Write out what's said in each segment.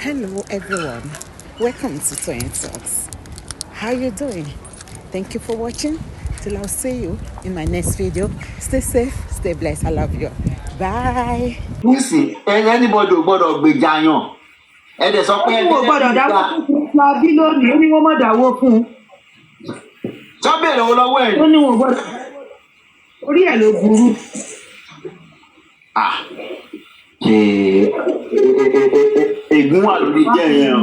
Hello everyone, welcome to Toyeen Talks. How you doing? Thank you for watching. Till I'll see you in my next video. Stay safe, stay blessed. I love you. Bye. Nísìn, anybody ò gbọ́dọ̀ gbèjà yàn. Ẹ dẹ̀ sọ Ó pé ní wọn ò gbọ́dọ̀ dáwó fún Flavi lónìí. Ó ní wọ́n má dáwó fún un. Sọ bèrè owó lọ́wọ́ ẹ̀. Ó ní wọn ò gbọ́dọ̀. Orí ẹ̀ ló burú. Ah, ègún wà lórí jẹ́ yẹn o.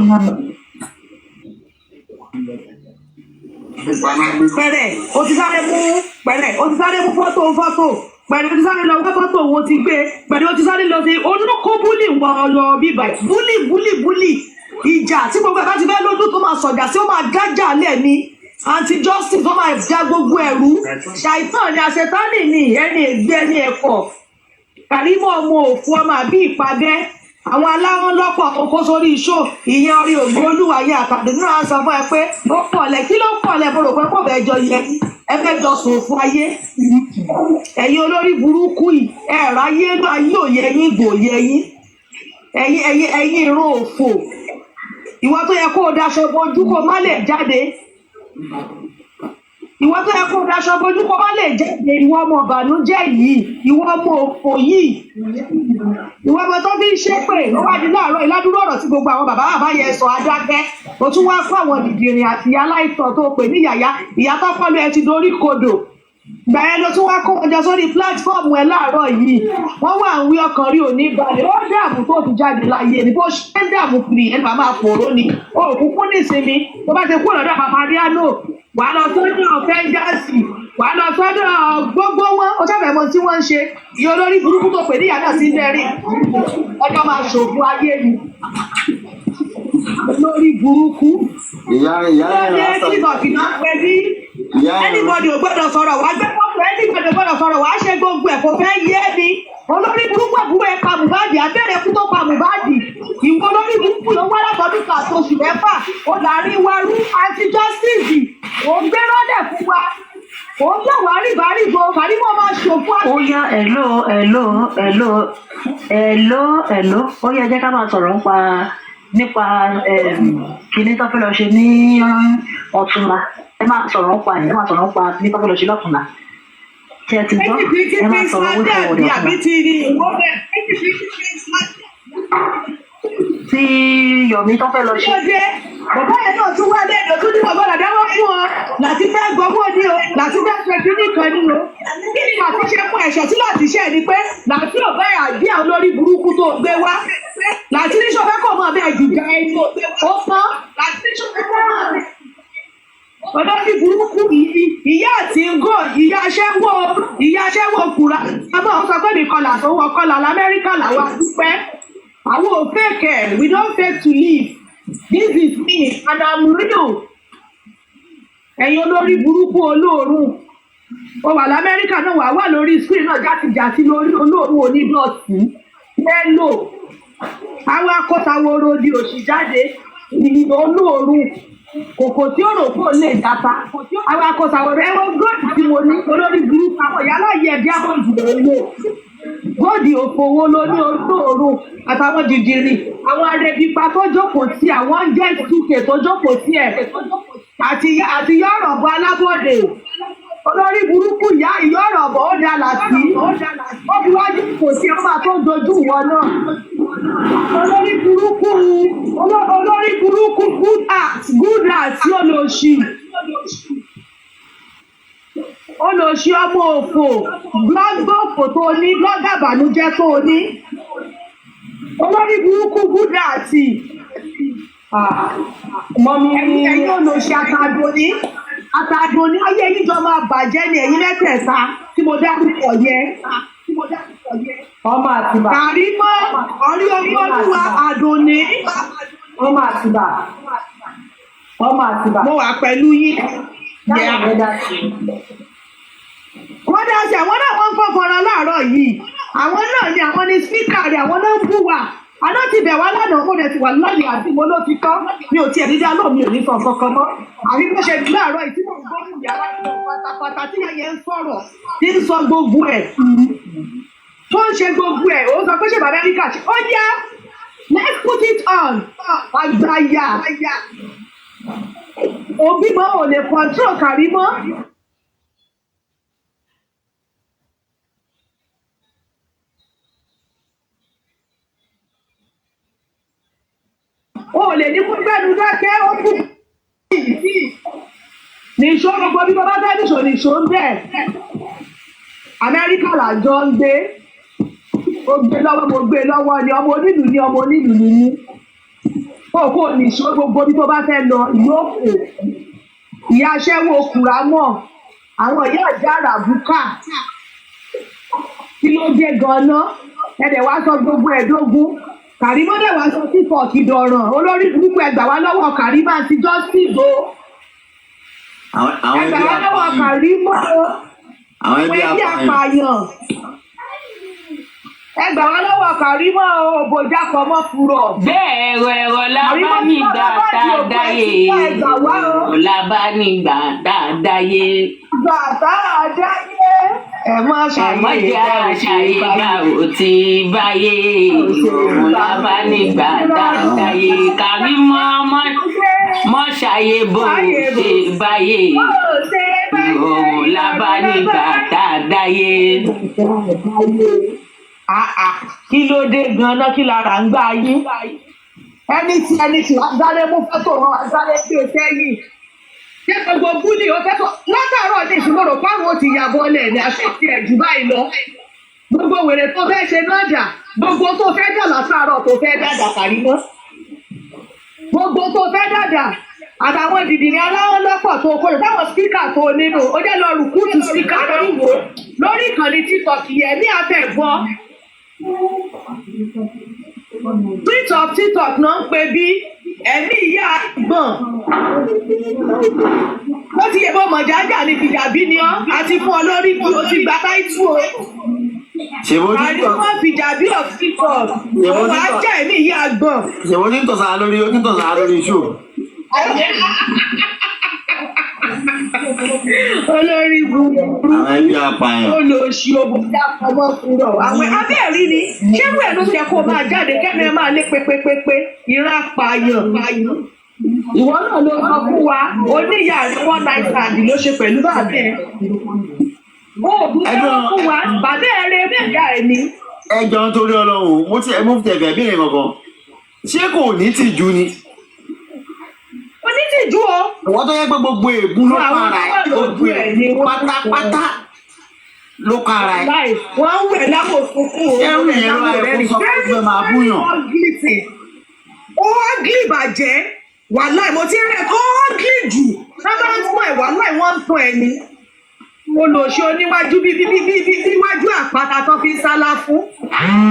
Pẹ̀rẹ̀ o ti sáré mú, pẹ̀rẹ̀ o ti sáré mú fọ́tò fọ́tò, pẹ̀rẹ̀ o ti sáré lọ wá fọ́tò wo ti gbé, pẹ̀rẹ̀ o ti sáré lọ sí olóko bully wọ lọ bíbà, bully, bully, bully. Ìjà tí gbogbo ẹ̀ bá ti fẹ́ lójú tó máa sọ̀jà sí, ó máa dájà lẹ̀ ni anti justice, ó máa já gbogbo ẹ̀rú. Ṣàìtàn ni, àṣetánì ni, ẹni ègbé, ẹni ẹ̀kọ́. Kàrímọ̀ ọmọ òfu, ọmọ àbí ìpàdé àwọn aláwọn lọ́pọ̀ kókó sórí iṣó ìyẹn orí ògbó olúwa yẹn. Àtàdé náà sọ fún ẹ pé ó pọ̀lẹ̀. Kí ló pọ̀lẹ̀? Mo rò pé kò fẹ́ jọ yẹ, ẹ fẹ́ jọ sùn fún ayé. Ẹ̀yin olórí burúkú yìí, ẹ ráyé náà, ayé òye yín, gbòye yín. Ẹ̀yin ìran òfò. Ìwọ tó yẹ kó o daṣọ bojú kó o má lè jáde, ìwọ tó yẹ kó o daṣọ bojú kó o má lè jáde, ìwọ ọmọ ìbànújẹ́ yìí, ìwọ ọmọ òfò yìí, ìwọ ọmọ tó fi ń ṣépè. Ó wá di láàárọ̀ ìládúró ọ̀rọ̀ tí gbogbo àwọn bàbá bàbá yẹn sọ, adákẹ́. O tún wá fún àwọn dìdìrìn àti aláìsàn tó pè ní yàyà ìyá tọ́pọ́lù ẹ ti dorí kodò. Gbà yẹn ló tún wá kó wọn jọ sórí platform ẹ láàárọ̀ yìí. Wọ́n wà ń wí ọkàn rí òní balẹ̀. Ó dààmú tó fi jáde láyé ni. Bó ṣe ń dààmú kiri ẹ máa máa fòró ni. Ó kúkú nísinmi. Tó bá ti kú lọ́dọ̀ Papariano, wà á lọ sọ́dọ̀ fẹ́ńdásì, wà á lọ sọ́dọ̀ gbogbo wọn. Ó sábẹ̀ mọ tí wọ́n ń ṣe. Ìyá olórí burúkú tó pè níyà náà sí bẹ́ẹ̀rì, ọjọ́ máa ṣòfò ayé ni, olórí burúkú. Ìyá Lóde yẹn tí ìbọ̀kìnà pẹ́ bí ìyá yẹn anybody ò gbọ́dọ̀ sọ̀rọ̀, wàá gbé fọ́tò, anybody ò gbọ́dọ̀ sọ̀rọ̀, wàá ṣe gbogbo ẹ̀, kò fẹ́ yé mi. Olórí burúkú, àbúrò ẹ̀ pa Mohbad, abẹ́rẹ́ kú tó pa Mohbad. Ìwọ olórí burúkú ló wá látọdún kan àti oṣù 6. Ó láàrin wa rú. Anti justice, ò ń gbé rọ́lẹ̀ fún wa, ò ń gbà wá rìbáríbo. Kàrímọ̀ máa ṣòfò. Ó yá, hello, hello, hello, hello, hello. Ó yá, jẹ́ ká máa sọ̀rọ̀ nípa kinní tó fẹ́ lọ ṣe ní ọ̀túnla. Ẹ máa sọ̀rọ̀ nípa ẹ̀, ẹ máa sọ̀rọ̀ nípa kinní tó fẹ́ lọ ṣe lọ́túnla. Ṣé ẹ ti gbọ́? Ẹ máa sọ̀rọ̀ way forward Àbí ọ̀túnla. ti ní ìwọ bẹ́ẹ̀. Tí Yomi tó fẹ́ lọ ṣe. Lóde bàbá yẹn náà tún wá lẹ́nu tún ní bàbá dáwọ́ fún ọ láti fẹ́ gbọ́wọ́ ní o, láti fẹ́ ṣe kíní kan ní o. Kí ni láti ṣe fún ẹ̀ṣẹ̀ tí láti ṣe ni pé láti ò bá àdí àwọn olórí burúkú tó gbé wá láti ní sọfẹ́ kò mọ̀ bẹ́ẹ̀ jìjà ẹni ó tán. Olórí burúkú yìí, ìyá àti ngó, ìyá aṣẹ́wó, ìyá aṣẹ́wó kura. Àmọ́ ó sọ pé mi kọlà tó wọ kọlà lamẹ́ríkà làwọn dúpẹ́. Àwọn ò fake ẹ̀. We don't fake to live. This is me and I'm real. Ẹ̀yin olórí burúkú olóòórùn, ó wà lamẹ́ríkà náà, wà wà lórí screen náà játijàti lórí olóòórùn onídọ̀tí mélòó àwọn akọ́tàwòrò di òṣì jáde ní olóòórùn kòkò tí ó rò kó lè dáta. Àwọn akọ́tàwòrò ẹ̀wọ̀n góòdì tí mo ní, olórí burúkú. Àwọn ìyá aláyẹ diamond ló ń lò. Góòdì òfòwò ló ní, olóòórùn, àtàwọn dìdìrì, àwọn arẹbípa tó jókòó sí, àwọn jẹ́ túkè tó jókòó sí ẹ̀, àti yọ̀rọ̀bọ̀ alábọ̀dé, olórí burúkú. Ìyá ìyọ̀rọ̀bọ̀ ó dá làtí ó fi wájú kò sí ọmọ tó dojú ìwọ náà, olórí burúkú, olórí burúkú. Good heart, good heart. Olóṣì, olóṣì, ọmọ òfò, blogger òfò tó ní, blogger bànújẹ́ tó ní, olórí burúkú, good heart. Mummy. Ẹ̀yin olóṣì àtàdùnní, àtàdùnní, ayé yín jọ máa bàjẹ́ ni, ẹ̀yin mẹ́tẹ̀ẹ̀ta tí mo dárúkọ yẹn. Ọmọ àtìbà. Kàrímọ́ ọ̀rí olúwa, àdùnní. Ọmọ àtìbà, ọmọ àtìbà. Mo wà pẹ̀lú yín. Táwọn yẹn dá sí i. Wọ́n dá sí àwọn náà, wọ́n ń fọ́fọ́rọ́ láàárọ̀ yìí. Àwọn náà ni, àwọn ni speaker rẹ̀, àwọn náà ń bú wa. Àná ti bẹ̀ wá lánàá, mo dẹ̀ ti wà lọ́ọ̀lì àti mo ló ti tọ́. Mi ò tiẹ̀ ní dá lóhùn, mi ò ní sọ kankan mọ́. Àbí bó ṣe di láàárọ̀ yìí tí mò ń gbóhùn yàrá pátápátá tí yẹn ń sọ̀rọ̀, tí ń sọ gbogbo ẹ̀, tó ń ṣe gbogbo ẹ̀, ó sọ pé ṣe bàbá Amẹ́ríkà ṣe ó yá. Let's put it on. Àgbàyà. Òbí mọ́ ò lè control Kàrímọ́. O ò lè ní kó gbẹ́nu dákẹ́ ó kú. Nìṣó gbogbo bí bàbá fẹ́ nìṣó nìṣó ń bẹ̀. Amẹ́ríkà làjọ ń gbé. Ó gbé lọ́wọ́, mo gbé lọ́wọ́ ni. Ọmọ onílùú ni, ọmọ onílùú ni mí. Ó kò nìṣó gbogbo bí tó bá fẹ́ lọ yóò kò. Ìyá aṣẹ́wó kùrámọ̀, àwọn ìyá àjàrà bùkà. Kí ló dé gan-an? Ẹ̀dẹ̀ wá sọ gbogbo ẹ̀dógún. Kàrímọ́ dẹ̀ wá sọ TikTok dọ̀ràn. Olórí burúkú, ẹgbà wá lọ́wọ́ Kàrímọ́ àti Justice o. Àwọn Ẹgbà ẹbí wá lọ́wọ́ apààyàn. Kàrímọ́ o. Àwọn ẹbí Àwọn ẹbí apààyàn. apààyàn. Ẹgbà wá lọ́wọ́ Kàrímọ́ o, òbòjá kọ mọ́ furọ̀. Bẹ́ẹ̀ ẹ̀rọ ẹ̀rọ la bá Kàrímọ́ tí nígbà bàbá tá di a òkú ẹ dáyé. ti ká ẹgbà wá o. Ẹ̀rọ la bá nígbà tá a dáyé. Gbà tá a dáyé. Ẹ má ṣàyè Ẹ̀mọ́jà bá ò ṣe ṣàyè bá báyé. ò ti báyé. Ìrọ̀rùn la bá nígbà tá a dáyé. Kàrímọ́ mọ́ ṣàyè bó Báyé bò. ṣe báyé. Bó ṣe báyé. Ìrọ̀rùn la bá nígbà tá a dáyé. Ah, ah. Kí ló dé ganan? Kí lára ń gbá yín? Ẹni tí wàá sáré mú fọ́tò wọn, wàá sáré gbé sẹ́yìn. Ṣé gbogbo búlì ó fẹ́ sọ látàárọ̀ ní ìṣúná fáwọn ó ti yàbọ̀ lẹ̀ ní aṣọ ti ẹ̀ jù báyìí lọ? Gbogbo wèrè tó fẹ́ ṣe náà dà, gbogbo tó fẹ́ dà látàárọ̀ tó fẹ́ dàdà Kàrímọ́, gbogbo tó fẹ́ dàdà àtàwọn dìdìrín aláwọ̀ lọ́pọ̀ tó kó lọ táwọn speaker tó nínú ó jẹ́ lọ rùkúùtù speaker lórí wo lórí ìkànnì TikTok yẹn ní àtẹ̀gbọ́ tweet of TikTok náà ń pè bí ẹ̀mí ìyá gbọ̀n. Ó ti yẹ bó mọ̀jájà ní fìjàbí ni ọ́ àti fún ọ lórí kí o ti gba táìtù o. Ṣèbó tí ń tọ̀ Kàrímọ́ fìjàbí of TikTok. Ṣèbó Ó tí ń wàá tọ̀ jẹ́ ẹ̀mí ìyá gbọ̀n. Ṣèbó tí ń tọ̀ sára lórí, ó ti ń tọ̀ sára lórí show. Olórí burúkú. Àwọn ẹbí apààyàn. Olóṣì òbúdá ọmọ kúrò àwọn abẹ́ẹ̀rí ni. Ṣé wẹ̀ ló ṣe kó máa jáde kẹ́mi ẹ máa lé pépépépé ìran apààyàn? Ìwọ náà ló sọ fún wa oníyà rẹ, one night stand ló ṣe pẹ̀lú bàbá ẹ. Ó bú Ẹdùn sẹ́wọ́n fún wa, bàbá ẹ rẹ ìyá ẹ ní. Ẹ jọ, nítorí Ọlọ́run, mo ti ẹ̀fẹ̀ bí kankan. Ṣé kò ní tìjú ni? Onítìjú o. Ìwọ́n tó yẹ pé gbogbo ègún ló Àwọn para tó ẹ̀, wà lójú gbogbo ẹ̀ ni ègún wọ́n pátápátá ló para ẹ̀. Láì wọ́n ń wẹ̀ lápò funfun o. Ṣé irú yẹn ló wá yẹ kó sọ pé ó fẹ́ máa búyàn? Ugly thing. Ó ugly bàjẹ́. Wàláì mo ti rẹ̀ ó ugly jù. Wọ́n bá ń fún ẹ̀, wàláì wọ́n ń fún ẹ ni. Olòṣì oníwájú bí bí bí bí bí níwájú àpáta tó fi ń sálá fún.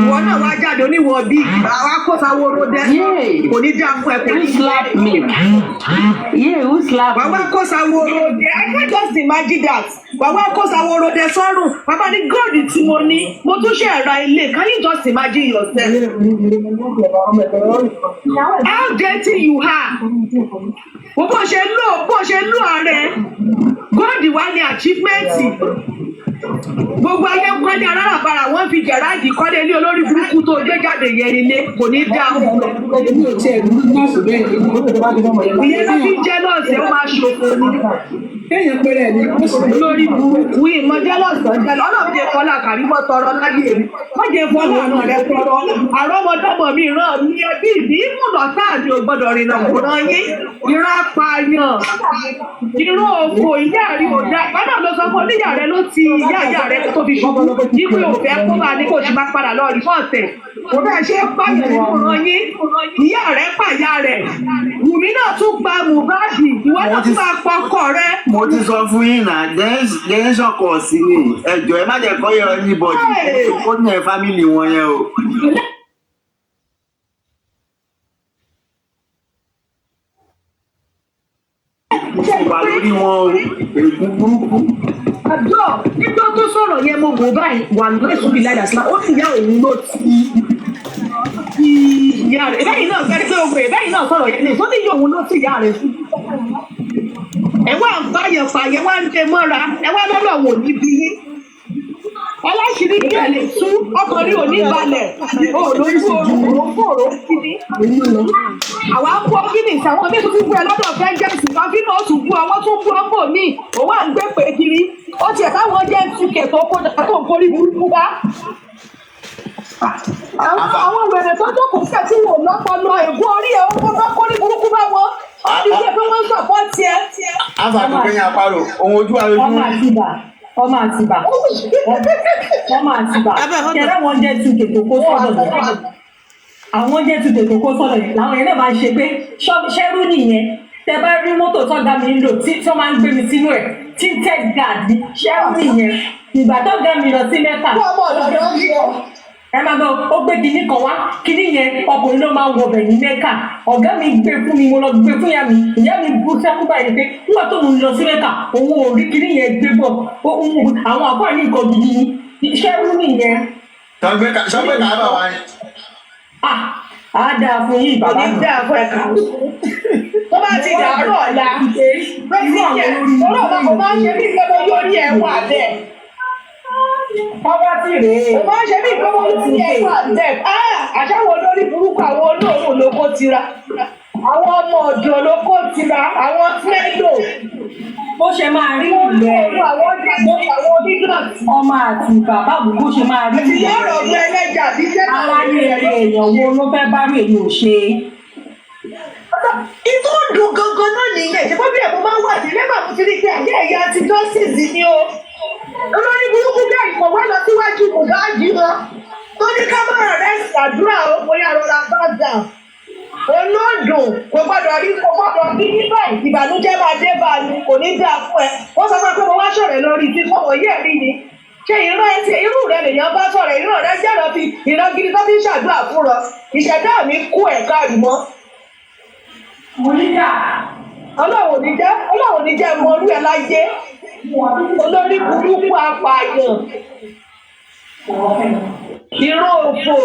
Ìwọ náà wá jáde oníwọ̀ bí àwa kó saworo dẹ. Yeah. Kò ní dáa fún ẹ, kò Who ní slap me? Yeah, who slap wàá wá me? kó saworo dẹ. I can't just imagine that. Wàá wá kó saworo dẹ sọ́rùn. Bàbá ní góòdì tí mo ní, mo tún ṣe ẹ̀ra ilé. Can you just imagine yourself? How dirty you are. Bó ṣe lò ààrẹ góòdì wá ní achievement. Gbogbo ayé ń kọ́lé aláràbarà, wọ́n fi jẹ̀ráàdì kọ́lé ilé. Olórí burúkú tó gbé jáde yẹn nílé kò ní dáa fún ọ. Èmi ò tiẹ̀ ní nọ́ọ̀sì bẹ́ẹ̀ ni. Ìyẹn ló fi ń jealous ẹ̀, ó máa ṣòfò ni. Kéèyàn péré ẹ̀ ní ó sì Lórí burúkú ìmọ̀ jealous tó ń jealous. Ọlọ́run jẹ́ fọlá Kàrímọ́ tọrọ láyé mi, wọ́n jẹ́ fọlá àná rẹ tọrọ. Àrọ́mọdọ́mọ mi ràn mí, ẹbí mi ìmùnà táà mi ò gbọ́dọ̀ rìnnà kò ràn yín. Ìran apààyàn, irú òfò ìyá rí ò dá. Ìpá náà ló sọ fún oníyà rẹ ló ti ìyá ìyá rẹ tó fi ṣubú yípe òfẹ́ kó máa ní kò sì máa padà lọ rí fọ́ọ̀tẹ̀ kò bẹ́ẹ̀ ṣe pààyàn nínú ràn yín. Ìyá rẹ pàyà rẹ, Wùmí náà tún pa Mohbad, ìwọ náà tún máa pọkọ rẹ. Mo ti sọ fún yín náà, generation kọ̀ sí ni. Ẹ jọ̀ọ́, ẹ má jẹ́ kọ́ yọ anybody kó ní ẹ family wọn yẹn o. Wà lórí wọn o, ègún burúkú. Àjọ nígbà tó sọ̀rọ̀ yẹn, mo wò báyìí, wà lóṣù bíi láìda sílá, ó ní ìyá òun ló ti ìyá rẹ̀. Ìbẹ́yìn náà gbẹ́rí pé ogun ìbẹ́yìn náà sọ̀rọ̀ yẹn ní ìsọ́ ní ìyá òun ló ti ìyá rẹ̀ sí. Ẹ wá ń bá yẹn fà yẹn, wá ń dé mọ́ra, ẹ wá lọ́lọ́ wò níbi yín. Aláṣìírí yóò lè tú ọkàn rí òní balẹ̀. O ò lójú oorun, ò ń fòrò kiri. Àwa ń bú ọ Phoenix, àwọn míì tún ti bú ẹ lọ́dọ̀ Vengeance kan, Phoenix ó tún bú ọ, wọ́n tún bú ọ bò míì, òun à ń gbé pé kiri. Ó tiẹ̀ káwọn jẹ́ 2K tó kó tó ń kórí burúkú bá. Àwọn wèrè tó jókòó sí ẹ̀ tí wò lọ́pọlọ ègún orí ẹ̀ ó kó bá kórí burúkú bá wọn. Ó ti ṣe pé wọ́n ń support ẹ. Àfà tó kẹ́yìn àparò ohun ojú wa lójú Ọmọ rí. Àtibá, ọmọ Àtibá, ọmọ Àtibá. Abẹ́, hold on. Kẹrẹ wọn jẹ́ 2K tó kó sọ́dọ̀ yẹn, àwọn jẹ́ 2K tó kó sọ́dọ̀ yẹn làwọn yẹn náà máa ń ṣe pé ṣẹ́rú nìyẹn. Tẹ bá rí mọ́tò tọ́gá mi ń lò tí wọ́n máa ń gbé mi sínú ẹ̀, tinted guard ni, ṣẹ́rú nìyẹn. Ìgbà tọ́gá mi lọ sí Mẹ́kà, Fún ọmọ ọ̀dọ̀ ló ń ṣe. ẹ máa gbọ́, ó gbé kinní kan wá. Kinní yẹn, ọkùnrin ló máa ń wọbẹ̀ ní Mẹ́kà. Ọ̀gá mi gbé fún mi, mo lọ gbé fún ìyá mi. Ìyá mi bú sẹ́kú báyìí pé nígbà tó ń lọ sí Mẹ́kà, òun ò rí kinní yẹn gbé bọ̀. Àwọn àfáà ní nǹkan gidi ni, ṣẹ́rú nìyẹn. Sọgbẹ́ kàábà wá ni. Ah, á dáa fún yín, Kò bàbá ní mi. dáa fún ẹ̀ka. Tó bá ti dàárọ̀ ọ̀la, Irú àwọn olórí olóòmọ kò máa ń ṣe bí ìgbẹ́ mo yóò rí ẹ̀ wà bẹ́ẹ̀. Pọ́fátì rèé. Kò máa ń ṣe bí ìgbẹ́ mo yóò rí ẹ̀ wà bẹ́ẹ̀. Ah, àṣàwọ̀ olórí burúkú, àwọn olóòórùn ló kó tira. Àwọn ọmọ ọ̀dọ́ ló kó tira. Àwọn fúlẹ́dò. Bó ṣe máa rí ìlẹ̀ Olóòórùn, àwọn jẹ́ àwọn onídọ̀tí. Ọmọ àti bàbá, bó ṣe máa rí Àti ìlẹ̀ yọ̀rọ̀ ọgbẹ́ ẹlẹ́jà bí jẹ́ aláyé eré èèyàn wo ló fẹ́ bá rí èyí ò ṣe? Ikú dùn gangan náà nìyẹn. Ṣé bóbi ẹ̀ mo máa ń wà sí lẹ́gbàá, mo ti rí pé àyè ẹ̀yà ti justice ni o. Olórí burúkú bí àìkọ̀wé lọ síwájú Mùgáàjì wọn tó ní ká má rẹ̀ ṣàdúrà ó, mo yà rọra back down. Olódùn kò gbọdọ̀ rí, kò gbọdọ̀ bí ní báyìí, ìbànújẹ́ máa dé bá a ní, kò ní dáa fún ẹ. Wọ́n sọ fún ẹ pé mo wá ṣọ̀rẹ́ lórí tí fọwọ́ yẹ̀ rí ni. Ṣé ìran ẹ ti irú rẹ lèèyàn bá sọ̀rọ̀? Ìran rẹ jẹ́rọ fi ìran gidi tó fi ń ṣàdúrà fún rọ. Ìṣẹ̀dá mi kú ẹ̀ káàrí mọ́. Mo ní ká. Ọlọ́run ò ní jẹ́, Ọlọ́run ò ní jẹ́ mọ orú ẹ láyé. Olórí burúkú, apààyàn, ìran òfò,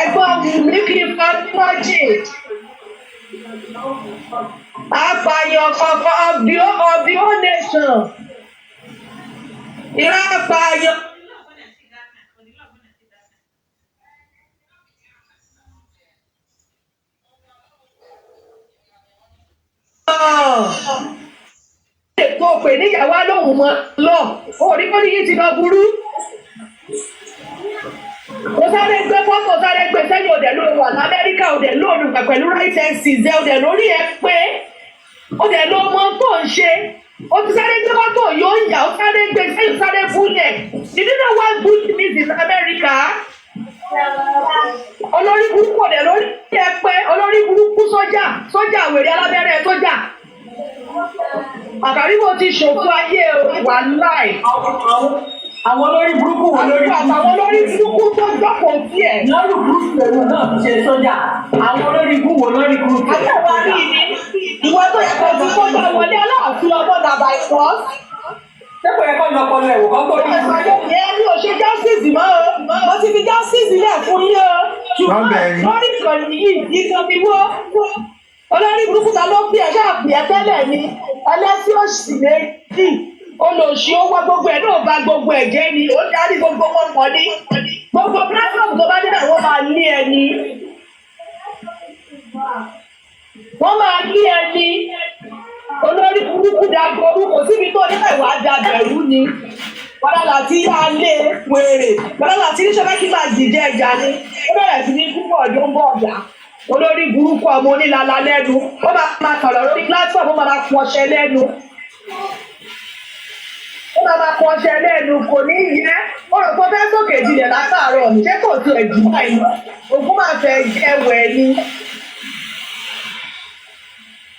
ẹ̀gbọ́n Wùmí kì í fa májì, apààyàn kankan of the whole nation, ìran apààyàn. Ètò òpè níyàwó lóhùn mọ́ lọ orí kó níyì ti lọ burú. Mo sáré gbé fọ́tò, sáré gbé sẹ́yìn. Òdẹ̀ ló wà lamẹ́ríkà, òdẹ̀ lóòrùn pẹ̀lú right senses ẹ̀, òdẹ̀ lórí ẹ pé òdẹ̀ ló mọ tó ń ṣe. O ti sáré gbé fọ́tò yóò ń yà, ó sáré gbé sẹ́yìn, sáré búlẹ̀. Did you know what good means in America? Olórí burúkú, òdẹ̀ lórí ẹ pé. Olórí burúkú, sójà, sójà wèrè, alábẹ́rẹ́ sójà. Àkàrí mo ti ṣòfò ayé o, wàláì. Àwọn olórí burúkú wo lórí? Àtàwọn olórí burúkú tó jókòó sí ẹ̀. Lọ́rùn burúkú lòun náà fi ṣe sójà. Àwọn olórí burúkú wo lórí burúkú? Àtàwọn àrí ni ìwọ tó yẹ kó ti kó bá wọlé aláàfin ọmọ nàbà ìfọ́. Ṣé kò yẹ kó lọ ọpọlọ ẹ̀wò kan tó rí? Ẹ mi ò ṣe justice mọ́ o, mo ti fi justice lẹ̀ fún yín o. Ṣùgbọ́n Wọ́n bẹ̀ yín. lórí ìkànnì yìí, ìkànnì wo? Olórí burúkú, ta ló pè ẹ́? Ṣáà pè ẹ́ tẹ́lẹ̀ ni ẹlẹ́sìn òsì méjì, olòṣì owó, gbogbo ẹ̀ náà ba gbogbo ẹ̀ jẹ́ ni. Ó darí gbogbo wọn pọ̀ ní gbogbo platform tó bá dé náà, wọ́n máa lé ẹni, wọ́n máa lé ẹni. Olórí burúkú, dàgbòrú, kò síbi tó nípa ìwà dàbẹ̀rú ni. Wàhálà láti yá lé wèrè, wàhálà láti ní sọfẹ́ kí máa jìjẹ ìjà ni. Ó bẹ̀rẹ̀ sí ní púpọ̀ ọdún ń bọ̀ ọ̀dà. Olórí burúkú, ọmọ onílala lẹ́nu, ó máa máa sọ̀rọ̀ lórí platform, ó máa máa pọṣẹ lẹ́nu, ó máa máa pọṣẹ lẹ́nu. Kò ní yẹ. Ó rò pé ó fẹ́ sókè jìnlẹ̀ látàárọ̀ ní. Ṣé kò tiẹ̀ jù báyìí lọ? Ògún máa fẹ́ jẹ́wẹ̀ ni.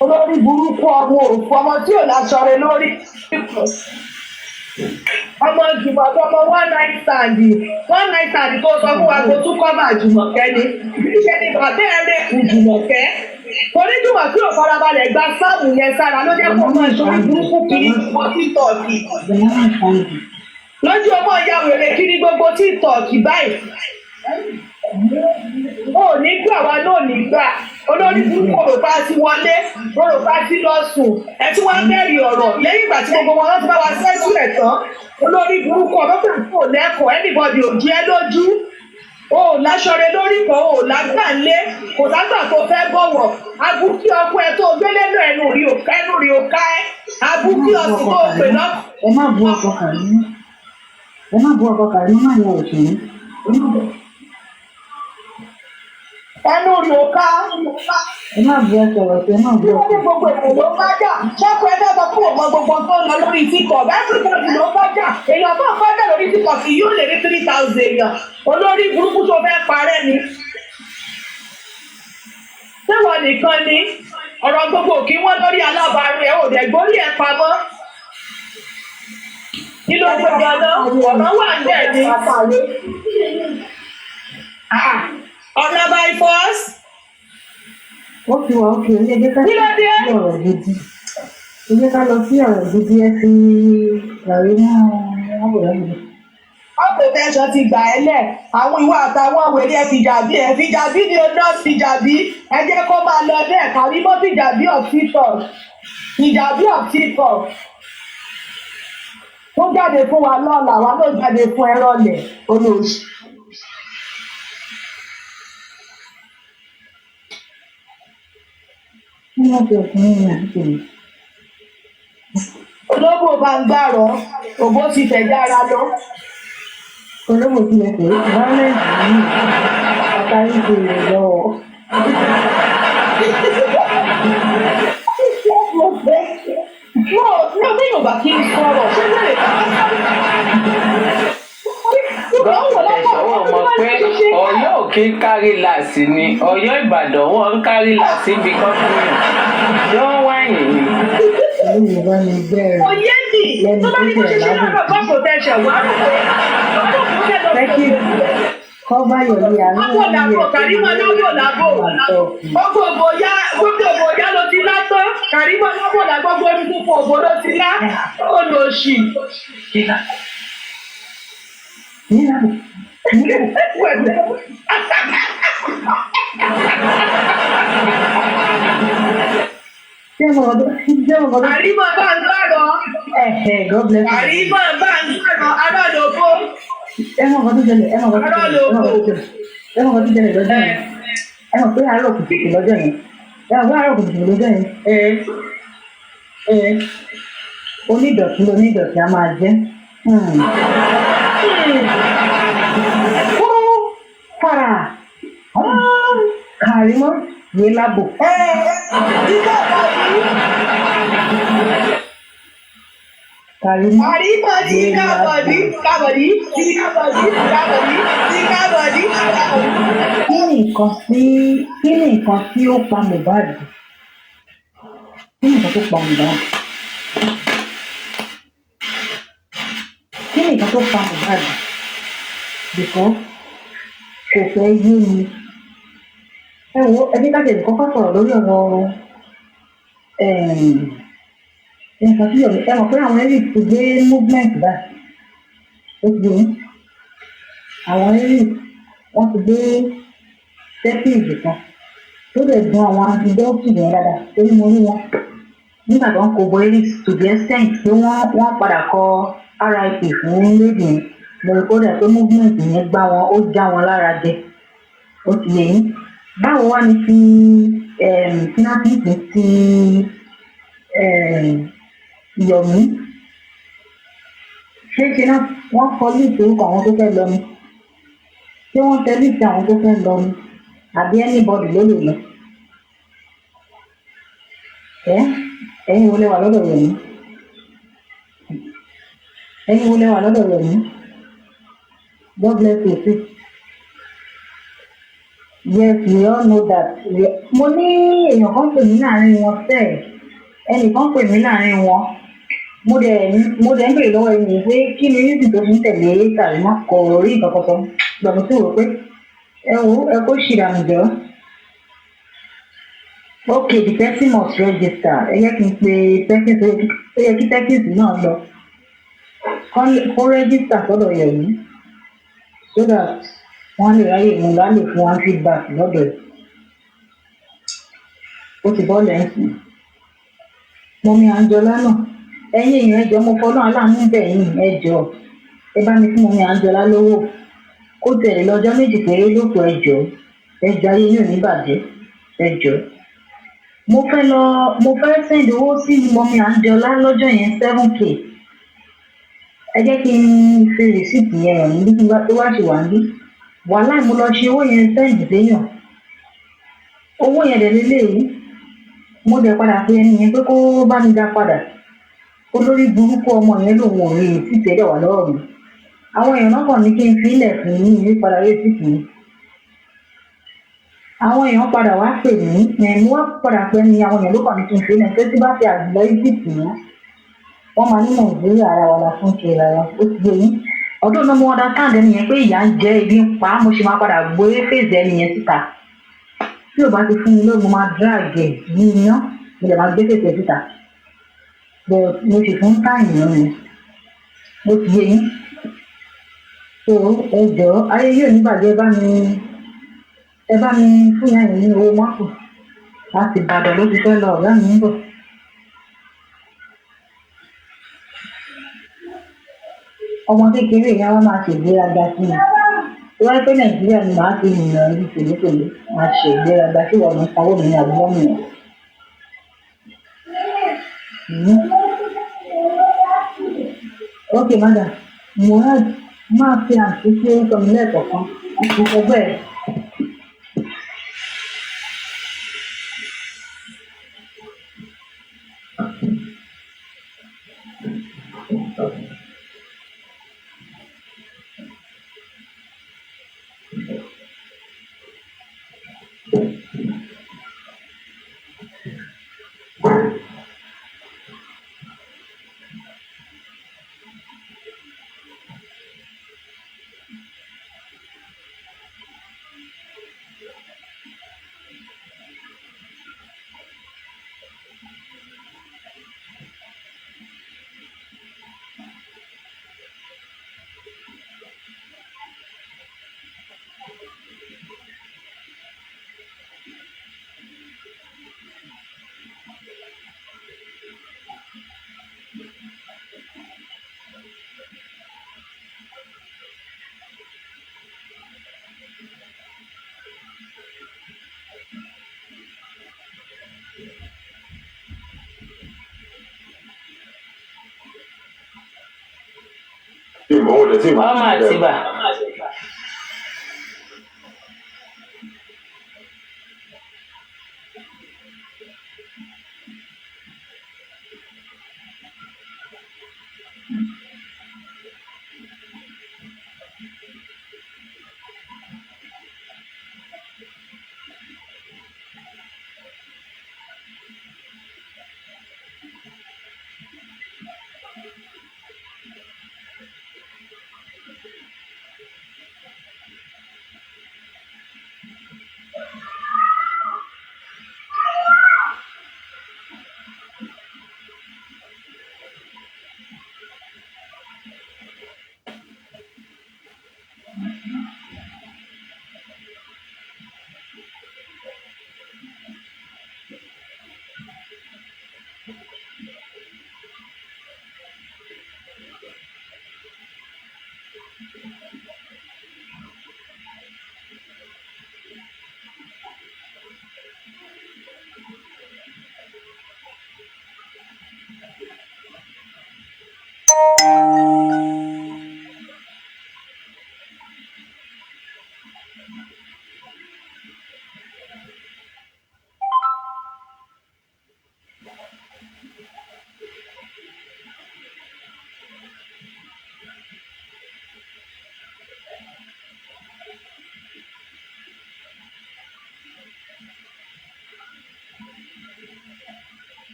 Olórí burúkú, ọmọ òfò, ọmọ tí ò láṣọ rẹ lórí, ọmọ Jùmọ̀kẹ́, ọmọ one night stand, one night stand tó sọ fún wa kó tún cover Jùmọ̀kẹ́ ni. Ṣe ni bàbá ẹ̀ rẹ̀ kù Jùmọ̀kẹ́ torí Jùmọ̀kẹ́ ò farabalẹ̀ gba sáàmù yẹn sára, ló jẹ́ kó máa ṣorí burúkú kiri gbogbo TikTok lójú ọmọ ìyá wèrè kiri gbogbo TikTok báyìí. Ó ní gbà wá náà ní gbà. Olórí burúkú, òròpá ti wọlé, òròpá ti lọ sùn, ẹ tí wọ́n bẹ̀rẹ̀ ọ̀rọ̀ lẹ́yìn ìgbà tí gbogbo wọn ti bá wa sẹ́jú ẹ̀ tán. Olórí burúkú, ọ̀dọ́kùnrin kò lẹ́kọ̀ọ́, anybody ò jẹ́ lójú, o ò láṣọre lórí kan, o ò lágbà ńlé, kò ságbà tó fẹ́ bọ̀wọ̀. Abúkí ọkọ ẹ tó gbélé náà, ẹnu rí ò ẹnu rí ò ká ẹ. Abúkí Ẹ má bú ọsùn ọkọ tó pè Kàrímọ́. lọ́kọ̀. Ẹ má bú ọkọ Kàrímọ́. Ẹ má bú ọkọ Kàrímọ́, má yẹn òṣèré. Ẹnu rí ò ká. Ẹ má bú, ẹ sọ̀rọ̀ sí, ẹ má bú Bí wọ́n ọkọ. ní gbogbo èèyàn ló bá jà, ṣọ́kọ ẹ fẹ́ sọ fún òun gbogbo tó ń lọ lórí TikTok, everybody ló bá jà. Èèyàn tó ń bá jà lórí TikTok yóò lè ní 3,000 èèyàn. Olórí burúkú, tó fẹ́ parẹ́ ni? Ṣé wọn nìkan ni ọ̀rọ̀ gbogbo kí wọ́n lórí alábàárù ẹ̀ ò dẹ̀ gbórí ẹ̀ pamọ́? Kí ló dé ganan? Ọ̀rọ̀ wà ń bẹ̀ ni. Ah, ọ̀nà by force. Ó ti wà ókè, ẹ jẹ́ ká Kí ló dé? sí ọ̀rọ̀ gidi. Ẹ jẹ́ ká lọ sí ọ̀rọ̀ gidi, ẹ fi Kàrímọ́ wọn bò lẹ́nu. Ọ̀pọ̀ tẹ̀sán ti gbà ẹ́ lẹ̀. Àwọn ìwà àtàwọn wèrè ẹ fìjàbí, ẹ fìjàbí ni o, nọ́ọ̀sì fìjàbí. Ẹ jẹ́ kó máa lọ bẹ́ẹ̀. Kàrímọ́ fìjàbí of TikTok, fìjàbí of TikTok tó jáde fún wa lọ́la, wa ló jáde fún ẹ rọlẹ̀ olóòṣì. Kí wọ́n fi ọkùnrin yẹn àti tèmi. Olóbò bá ń gbàrọ̀, òbó ti fẹ̀ dára lọ. Olóbò tilẹ̀ pé violence yìí àtàrí ti rè lọ́wọ́. Wọ́n ní ọdún Yorùbá kí n sọ̀rọ̀, ṣé wẹ́rẹ̀ Tẹ̀sán wọn mọ̀ pé Ọ̀yọ́ ò kí ń kárí làásì ni. Ọ̀yọ́ Ìbàdàn, wọn ń kárí làásì bí kọ́ńtínì yóò wáyìn ni. Ìlú Yorùbá ni bẹ́ẹ̀. Òye mi tó bá ní bó ṣe ṣe lọ́rọ̀ gbọ́ protection, wàá rò pé wàá rò pé ó fẹ́ lọ Thank you. Kọ́bá yọ̀lí àánú. Lábò làbò, Kàrímọ́ lábò làbò. Gbogbo òbò ya, gbogbo òbò ya ló ti lá tán. Kàrímọ́ lábò là, gbogbo orí púpọ̀ òbò ló ti lá. Olòṣì. Nílàbò. Nílàbò. Ṣé mo kọ́ tó ṣé mo kọ́ tó Kàrímọ́ bá ń gbàrọ̀. Ẹ̀hẹ̀, God bless you. Kàrímọ́ bá ń gbàrọ̀ arọ́lọ́gbó. Ẹ mọ̀ nǹkan tó ṣẹlẹ̀, ẹ mọ̀ nǹkan tó ṣẹlẹ̀, ẹ mọ̀ nǹkan tó ṣẹlẹ̀, ẹ mọ̀ nǹkan tó ṣẹlẹ̀ lọ́jọ́ yẹn. Ẹ mọ̀ pé àárọ̀ kùtùkùtù lọ́jọ́ yẹn. Ẹ mọ̀ pé àárọ̀ kùtùkùtù lọ́jọ́ yẹn. Ẹ onídọ̀tí lónídọ̀tí a máa jẹ́. Kúrú fara. Kàrímọ́ yé lábò. Ẹ ìgbà bàbí. Kàrímọ́ Kàrímọ́ ti yé kábọ̀dí, lábò. kábọ̀dí, ti kábọ̀dí, kábọ̀dí, ti kábọ̀dí, kábọ̀dí. Kí ni nǹkan tí ó pa Mohbad? Kí ni nǹkan tó pa Mohbad? Kí ni nǹkan tó pa Mohbad? Because kò fẹ́ yé mi. Ẹ wo, ẹ jẹ́ ká tẹ̀lé kọ́kọ́ sọ̀rọ̀ lórí ọ̀rọ̀ nǹkan tí Yomi. Ẹ mọ̀ pé àwọn Eric ti gbé movement báyìí. Ó ti yé yín. Àwọn Eric wọ́n ti gbé stepage kan tó lè dun àwọn antibiotics yẹn dáadáa, torí mo rí wọn nígbà tó ń kó bo Eric to the extent pé wọ́n padà kọ RIP fún lady yẹn. Mo rí kódà pé movement yẹn gbá wọn, ó já wọn lára jẹ. Ó ti yé yín. Báwo wá ní ti kínáfíìsì ti Yomi? Ṣé ṣe náà wọ́n kọ list orúkọ àwọn tó fẹ́ lọ ni? Ṣé wọ́n tẹ list àwọn tó fẹ́ lọ ni, àbí anybody ló lè lọ? Ẹ ẹ̀yin wo lẹ wà lọ́dọ̀ Yomi? Ẹ̀yin wo lẹ wà lọ́dọ̀ Yomi? God bless you sis. Yes, we all know that. Mo ní èèyàn kan pè mí láàrin wọn sẹ́ẹ̀, ẹnìkan pè mí láàrin wọn. Mo dẹ̀ ń bèrè lọ́wọ́ ẹni pé kí ni reason tó fi ń tẹ̀lé Kàrímọ́. Kò rí nǹkan kan sọ. Gbàgbọ́ tí wò ó pé ẹ wo, ẹ kó ṣìdànù jọ. Okay, the person must register. Ẹ yẹ kí n pe person tó yẹ kí person náà lọ kó register sọ́dọ̀ Yomi so that wọ́n lè ráyè mú lálè fún one feedback lọ́dọ̀ ẹ̀. Ó ti bọ́ lẹ́sìn. Mummy Anjọlá náà, ẹ̀yin èèyàn, ẹjọ́, mo fọlọ́ aláàánú bẹ̀ yín, ẹjọ́, ẹ bá mi fún Mummy Anjọlá lówó kó tẹ̀lé lọ́jọ́ 2 péré lóko. Ẹjọ́, ẹjọ́, ayé yóò ní bàjẹ́, ẹjọ́. Mo fẹ́ lọ, mo fẹ́ send owó sí Mummy Anjọlá lọ́jọ́ yẹn, 7K. Ẹ jẹ́ kí n fi receipt yẹn hàn níbi tí tó wá ṣe wà níbí. Wàhálà, mo lọ ṣe owó yẹn send séèyàn, owó yẹn dẹ̀ lélẹ́yìí. Mo dẹ̀ padà pé ẹni yẹn pé kó bá mi dá padà. Olórí burúkú ọmọ yẹn lòun ò rí receipt, ẹ̀ dẹ̀ wà lọ́wọ́ mi. Àwọn èèyàn náà kàn ní kí n fi ilẹ̀ fún yín ní padà rí receipt mi. Àwọn èèyàn padà wá pè mí ẹ̀, mo wá padà pẹ́ ni àwọn èèyàn ló kàn ní kí n fi ilẹ̀ pé tí bá fi àgbẹ̀ Egypt mọ́, wọ́n máa ní Nàìjíríà ara wa la fún ṣe rárá. Ó ti yé yín. Ọdún náà mo understand ẹni yẹn pé ìyà ń jẹ, ebi ń pa á. Mo ṣe máa padà gbé fèsì ẹni yẹn síta. Tí ò bá ti fún mi lóògùn, mo máa drag ẹ̀ ní iná, mo lè máa gbé fèsì ẹ̀ síta, but mo sì fún time náà ni. Ó ti yé yín. So ẹ jọ̀ọ́, ayé yóò ní bàjẹ́. Bá mi, ẹ bá mi fún ìyá yẹn ní owó mọ́tò láti Ìbàdàn ló ti fẹ́ lọ. Ọ̀gá mi ń bọ̀. Ọmọ kékeré yẹn wá máa ṣègbéraga sí mi. Tó wáyé pé Nàìjíríà ni màá fi yìnyín ní tòlótòló, máa ṣe ìgbéraga sí ìwà mi, sanwó mi ní àbúrò mi yẹn. Ok madam Murad, máa fi àǹtí sí orúkọ mi lẹ́ẹ̀kọ̀ọ̀kan ìfọ̀kọ̀ bẹ́ẹ̀. Ọmọ Àtìbà.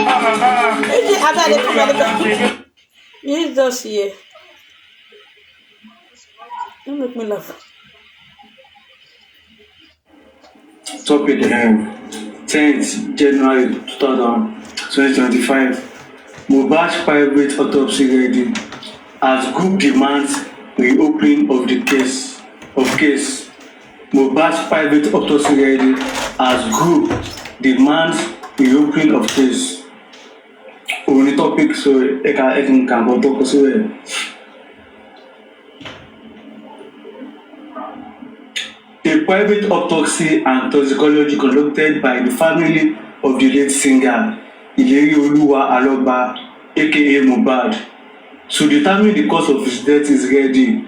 Abeg, dey come, dey come. You just hear. Don't make me laugh. Topic 10th January 2025. Mohbad's private autopsy ready as group demands reopening of the case of case. Mohbad's private autopsy ready as group demands reopening of case. Òun ni topic, so ẹ̀ka ẹ̀ka nǹkan tó kọ síbẹ̀. A private autopsy and toxicology conducted by the family of the late singer Ilerioluwa Aloba, aka Mohbad, to determine the cause of his death is ready,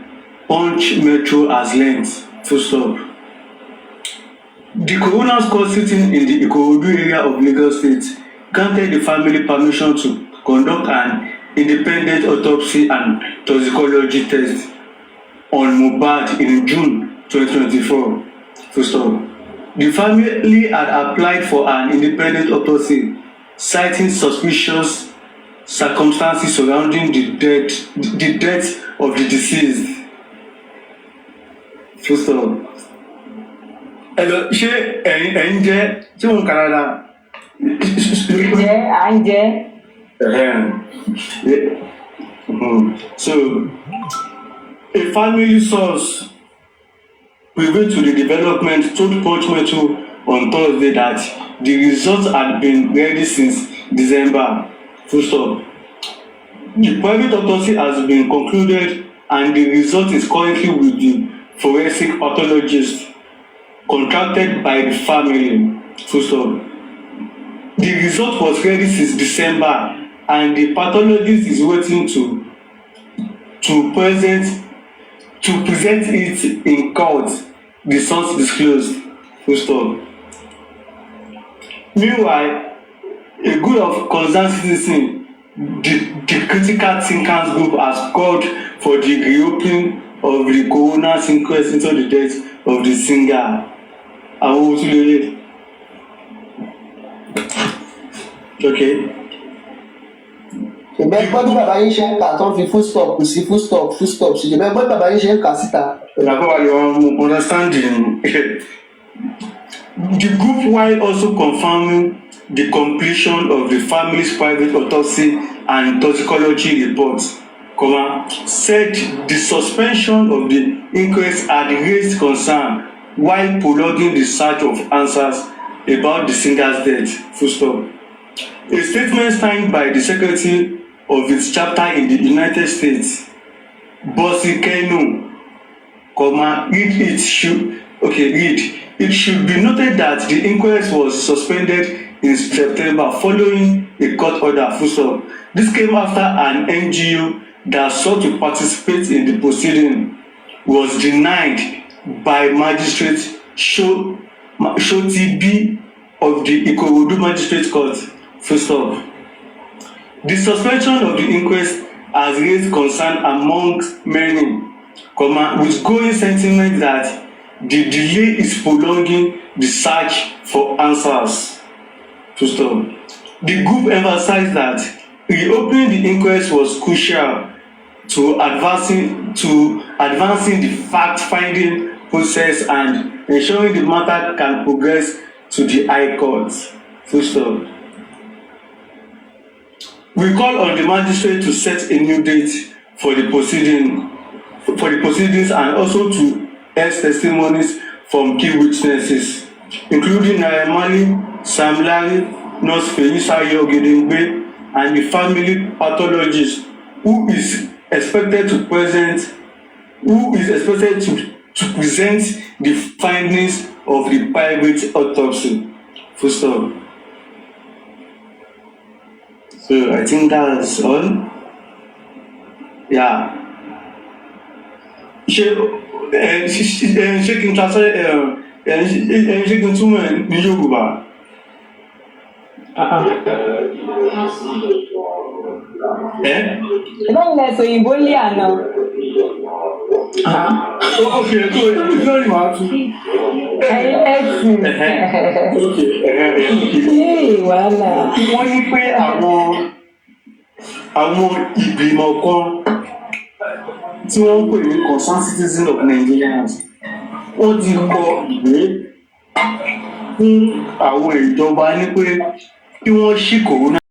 Punch Metro has learnt. Full stop. The coroner's court sitting in the Ikorodu area of Lagos State granted the family permission to conduct an independent autopsy and toxicology test on Mohbad in June 2024. Full stop. The family had applied for an independent autopsy, citing suspicious circumstances surrounding the death of the deceased. Full stop. Ẹ lọ, ṣé ẹ̀yin jẹ́ tí òun kà dáadáa? Jẹ́ à ń jẹ́. Ẹ̀hẹ́n. So, a family source privy to the development told Punch Metro on Thursday that the results had been ready since December. Full stop. The private autopsy has been concluded and the result is currently with the forensic pathologist contracted by the family. Full stop. The result was ready since December and the pathologist is waiting to present it in court, the source disclosed. Full stop. Meanwhile, a group of concerned citizens, the Critical Thinkers Group, has called for the reopening of the coroner's inquest into the death of the singer. Àwọn ohun tí lè okay. Ṣùgbọ́n gbọ́ bí bàbá yín ṣe ń kà tó ń fi full stop sí, full stop, full stop sí. Ṣùgbọ́n gbọ́ bí bàbá yín ṣe ń kà síta. Ìyàbọ̀ your understanding. The group, while also confirming the completion of the family's private autopsy and toxicology report, comma, said the suspension of the inquest had raised concern while prolonging the search of answers about the singer's death. Full stop. A statement signed by the secretary of its chapter in the United States, Bossy Kenu, comma, read it should okay read it should be noted that the inquest was suspended in September following a court order. Full stop. This came after an NGO that sought to participate in the proceeding was denied by Magistrate Shotibi of the Ikorodu Magistrate Court. Full stop. The suspension of the inquest has raised concern among many, comma, with growing sentiment that the delay is prolonging the search for answers. Full stop. The group emphasized that reopening the inquest was crucial to advancing the fact-finding process and ensuring the matter can progress to the High Court. Full stop. We call on the magistrate to set a new date for the proceedings and also to hear testimonies from key witnesses, including Naira Marley, Sam Larry, Nurse Feyisayo Ogedengbe, and the family pathologist who is expected to present the findings of the private autopsy. Full stop. So I think that's all. Yeah. Ṣé kí n translate ẹ ẹ ẹ ṣé kí n túmọ̀ ẹ ní Yorùbá? Ah, ah. Ẹ? Ìbáwo lẹ sọ òyìnbó lé àná? Ah. Ok, so lórí màá tú. Ẹ̀yin ẹ̀sìn. Okay, okay. Ee, wàhálà. Wọ́n ní pé àwọn ìgbìmọ̀ kan tí wọ́n ń pè ní Concerned Citizens of Nigerians, wọ́n ti kọ ìwé fún àwọn ìjọba ní pé kí wọ́n ṣí coroner